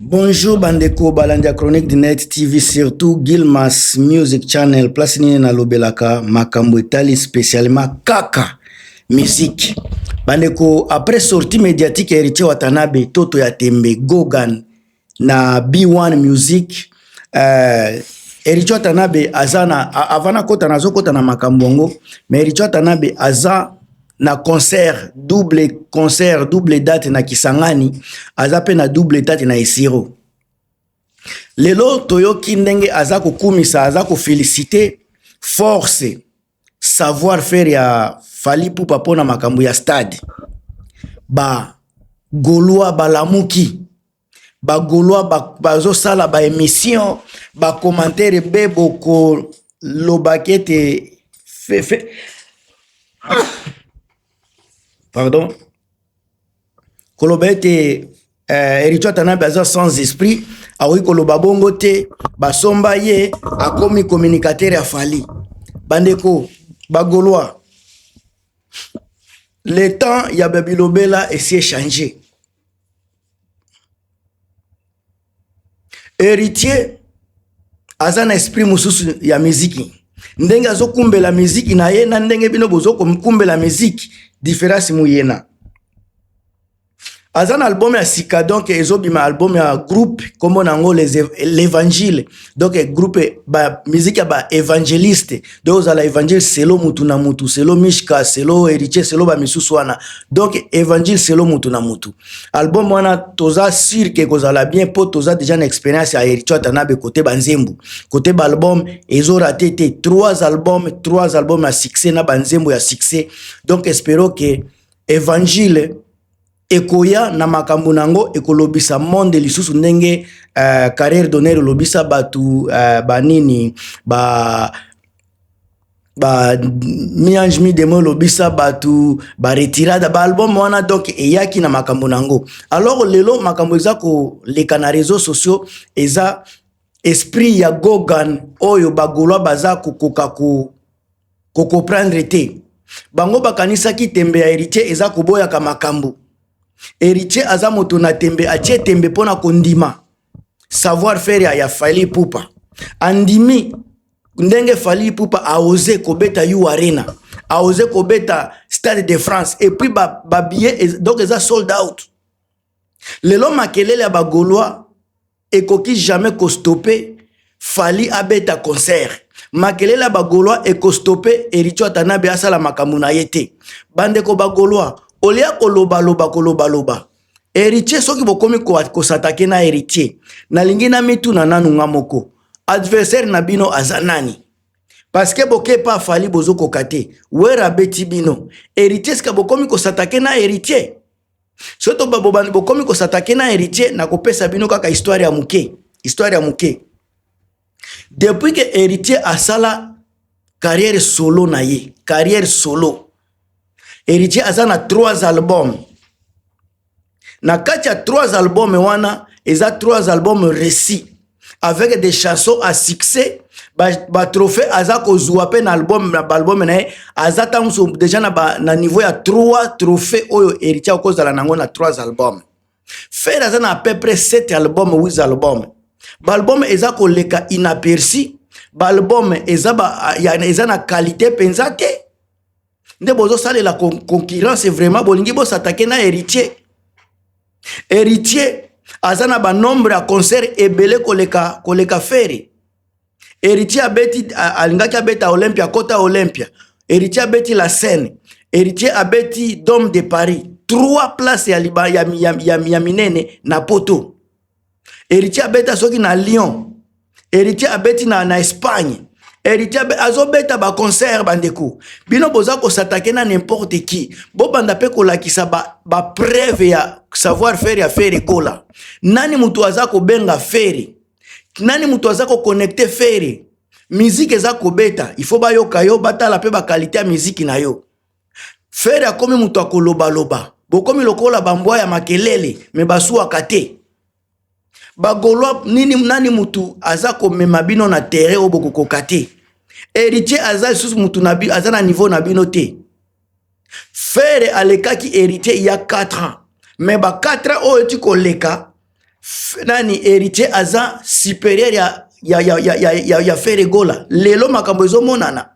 Bonjour bandeko balandi ya Chronique du Net TV, surtout Gilmas Music Channel, place nini nalobelaka makambo etali spécialement kaka musique. Bandeko, après sortie médiatique ya Héritier Watanabe, Toto ya Tembe, Gogan na B1 Music, Héritier Watanabe aza na avant nakota, nazokota na makambo yango, mais Héritier Watanabe aza na concert, double concert, double date na Kisangani, aza pe na double date na Isiro. Lelo toyoki ndenge aza kokumisa, aza koféliciter force savoir faire ya Fally Ipupa mpona makambo ya stade. Ba Gaulois balamuki, ba Gaulois bazosala ba émission, ba commentaire ebe bokolobaki ete fe, pardon, koloba ete Héritier Watanabe aza sans esprit, akoki koloba bongo te, basomba ye, akomi communicateur ya Fally. Bandeko bagaulois, le temps ya babilobela esi échangé. Héritier aza na esprit mosusu ya miziki, ndenge azokumbela miziki na ye na ndenge bino bozokumbela miziki, différence muyena. Aza na album ya sika, donc ezobima album ya groupe kombo nango l'évangile, donc groupe ba musique ya ba évangéliste, donc ozala évangile selo mutu na mutu, selo Mishka, selo Héritier, selo ba misusu wana, donc évangile selo mutu na mutu. Album wana toza sûr ke kozala bien, po toza déjà na expérience ya Héritier Watanabe côté banzembo, côté ba album ezorater te, trois albums, trois albums ya succès na banzembo ya succès. Donc espérons que évangile ekoya na makambo nango, ekolobisa monde lisusu ndenge carrière d'honneur elobisa bato, banini ba mi-ange mi-démon elobisa bato, baretirada, baalbum wana, donc eyaki na makambo nango. Alors lelo makambo eza koleka na réseaux sociaux eza esprit ya Gogan oyo bagaulois baza kokoka kocomprendre te. Bango bakanisaki tembe ya Héritier eza koboyaka makambo. Héritier aza moto na tembe, atie tembe mpona kondima savoir faire ya Fally Ipupa. Andimi ndenge Fally Ipupa aose kobeta U Arena, aose kobeta Stade de France, et puis babillet ba donc eza sold out. Lelo makelele ya bagaulois ekoki jamais kostopper Fally abeta concert. Makelele ya bagaulois ekostopper Héritier Watanabe asala makambo na ye te. Bandeko bagaulois, olia kolobaloba, kolobaloba Héritier, soki bokomi kos'attaquer na Héritier, nalingi na mituna nanu nga moko, adversaire na bino aza nani? Parce que bokepa Fally, bozokoka te, Wera abeti bino, Héritier sika bokomi kos'attaquer na Héritier. Soki to bokomi kos'attaquer na Héritier, nakopesa bino kaka histoire ya moke, histoire ya moke. Depuis que Héritier asala carrière solo na ye, carrière solo, Héritier aza na trois albums. Na kati ya trois albums wana, eza trois albums réussis avec des chansons à succès, batrophée ba aza kozwa mpe na album, na baalbum na ye, aza ntango mosusu déjà na niveau ya trois trophée oyo Héritier akozala nango na trois albums. Ferre aza na à peu près 7 album, 8 album. Baalbum eza koleka inaperçu, baalbum eza na qualité mpenza te. Nde bozosalela concurrence, vraiment bolingi bos'attaquer na Héritier. Héritier aza na banombre ya concert ebele koleka Ferre. Héritier abeti, alingaki abeta Olympia, akota Olympia. Héritier abeti la Scène, Héritier abeti Dôme de Paris, trois places ya minene na Poto. Héritier abeta soki na Lyon, Héritier abeti na Espagne, Héritier azobeta baconcert. Bandeko, bino boza kos'attaquer na n'importe qui. Bobanda mpe kolakisa bapreuve ba ya savoir faire ya Ferre Gola. Nani moto aza kobenga Ferre? Nani moto aza koconnecter Ferre? Miziki eza kobeta, il faut bayoka yo, batala mpe baqualité ya miziki na yo. Ferre akomi moto akolobaloba, bokomi lokola bambwa ya makelele, me basuwaka te. Bagaulois, nini, nani mutu aza komema bino na terrain oyo bokokoka te? Héritier aza lisusu mutu na aza na niveau na bino te. Ferre alekaki Héritier ya 4 ans, mais ba 4 ans oyo eti koleka. Nani, Héritier aza supérieur ya Ferre Gola. Lelo makambo ezomonana.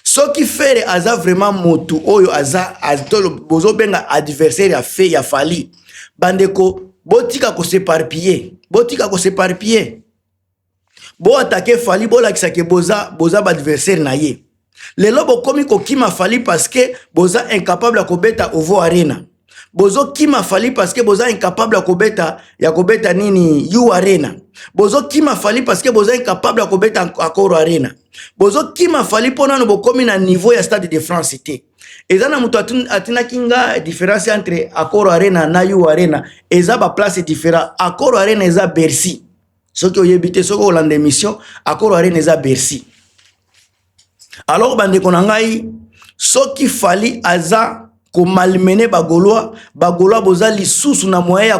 Soki Ferre aza vraiment motu oyo aza, bozobenga adversaire ya Fally, bandeko, botika kos'éparpiller, botika kos'éparpiller. Boattaquer Fally, bolakisake boza baadversaire na ye. Lelo bokomi kokima Fally parce que boza incapable ya kobeta Ovo Arena. Bozokima Fally parce que boza incapable ya kobeta nini, U Arena. Bozokima Fally parce que boza incapable ya kobeta Accor Arena. Bozokima Fally mpo nano bokomi na niveau ya Stade de France te. Eza na moto atinaki nga différence entre Accor Arena na U Arena. Eza baplace différent. Accor Arena eza Bercy. Soki oyebi te, soki olanda émission, Accor Arena eza Bercy. Alors bandeko na ngai, soki Fally aza komalmener Bagaulois, Bagaulois boza lisusu na moyen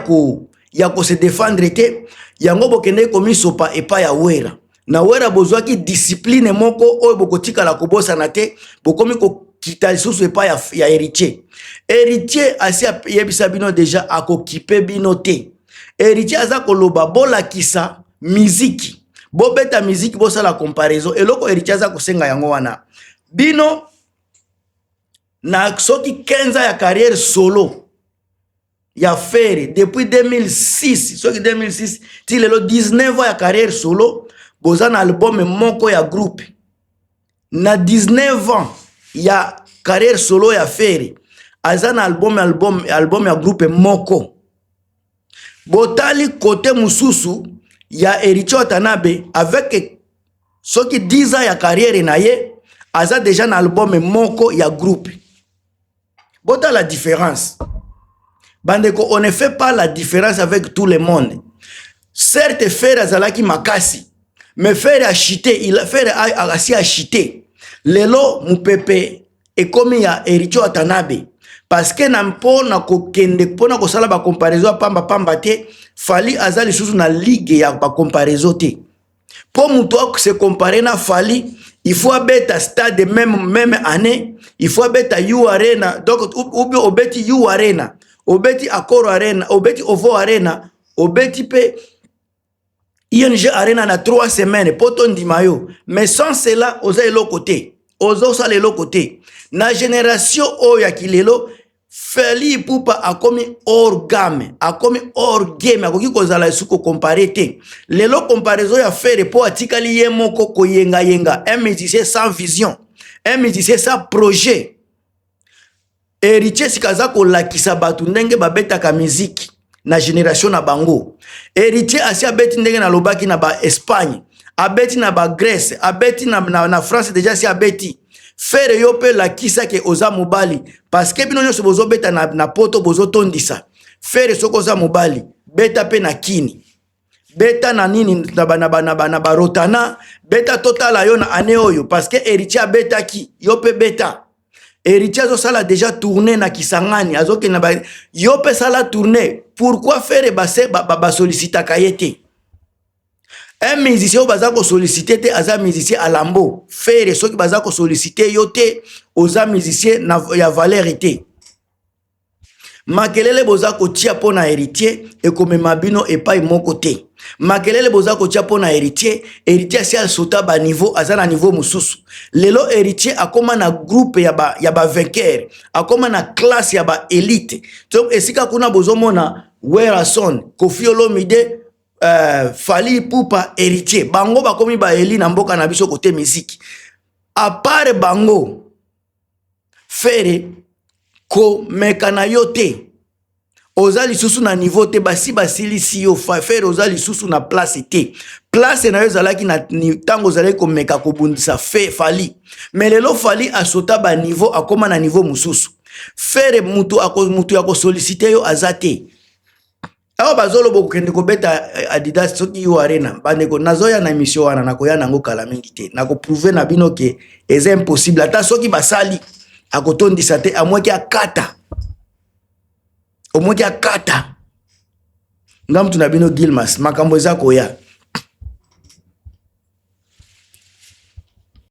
ya kose défendre te. Yango bokendeki komisopa epai ya Wera. Na Wera bozwaki discipline moko oyo bokotikala kobosana te. Bokomi kokita lisusu epai ya Héritier. Héritier asi ayebisa bino déjà, akokipe bino te. Héritier aza koloba bolakisa miziki, bobeta miziki, bosala comparaison. Eloko Héritier aza kosenga yango wana. Bino na soki 15 ans ya carrière solo ya Ferre, depuis 2006, soki 2006 ti lelo, 19 ans ya carrière solo, boza na album moko ya groupe. Na 19 ans ya carrière solo ya Ferre, aza na album ya groupe moko. Botali kote mosusu ya Héritier Watanabe, avec soki 10 ans ya carrière na ye, aza déjà na album moko ya groupe. Botala différence, bandeko. On ne fait pas la différence avec tout le monde. Certes, Ferre azalaki makasi, mais Ferre achuté. Ferre asi achuté. Lelo mopepe ekomi ya Héritier Watanabe, parce que na mpona kokende mpona kosala bacomparaison ya pamba pamba te. Fally aza lisusu na ligue ya bacomparaison te. Mpo moto akose comparer na Fally, il faut abeta stade même année, il faut abeta U Arena. Donc ou bien obeti U Arena, obeti Accor Arena, obeti Ovo Arena, obeti mpe ING Arena na 3 semaines mpo tondima yo. Mais sans cela, oza eloko te, ozosala eloko te. Na génération oyo ya kilelo, Fally Ipupa akomi hors gamme, akomi hors game. Akoki kozala esu kocomparer te lelo. Comparaison ya Ferre, mpo atikali ye moko koyengayenga, un musicien sans vision, un musicien sans projet. Héritier sika aza kolakisa bato ndenge babetaka miziki na génération na bango. Héritier asi abeti, ndenge nalobaki, na baEspagne, abeti na baGrèce, abeti na France déjà asi abeti. Ferre, yo mpe lakisa ke oza mobali, parce que bino nyonso bozobeta na Poto, bozotondisa. Ferre, soki oza mobali, beta mpe na Kini, beta na nini, na barotana, beta totala yo na ane oyo, parce que Héritier abetaki, yo mpe beta. Héritier azosala déjà tournée na Kisangani, azokende ba... yo mpe sala tournée. Pourquoi Ferre basollicitaka ba ye te? Un musicien oyo baza kosolliciter te aza musicien alambo. Ferre, soki baza kosolliciter yo te, oza musicien ya valeur te. Makelele boza kotia mpo na Héritier ekomema bino epai moko te. Makelele boza kotia mpo na Héritier, Héritier asi asota baniveau, aza na niveau mosusu. Lelo Héritier akóma na groupe ya bavainqueur, akóma na classe ya baélite. Donc esika kuna bozomona Werrason, Koffi Olomide, Fally Ipupa, Héritier, bango bakomi baeli na mboka na biso kote miziki. À part bango, Ferre komeka na yo te, oza lisusu na niveau te. Basi basilisi yo. Ferre, oza lisusu na place te. Place na yo ezalaki na ntango ozalaki komeka kobundisa fe Fally, mais lelo Fally asota baniveau, akóma na niveau mosusu. Ferre, mutu ya kosolliciter yo aza te. Awa bazoloba kokende kobeta Adidas soki U Arena. Bandeko, nazoya na émission wana, nakoya nango kala mingi te. Nakoprouver na bino ke eza impossible. Ata soki basali, akotondisa te. Amweki akata, omweki akata. Nga mutu na bino Gilmas, makambo eza koya.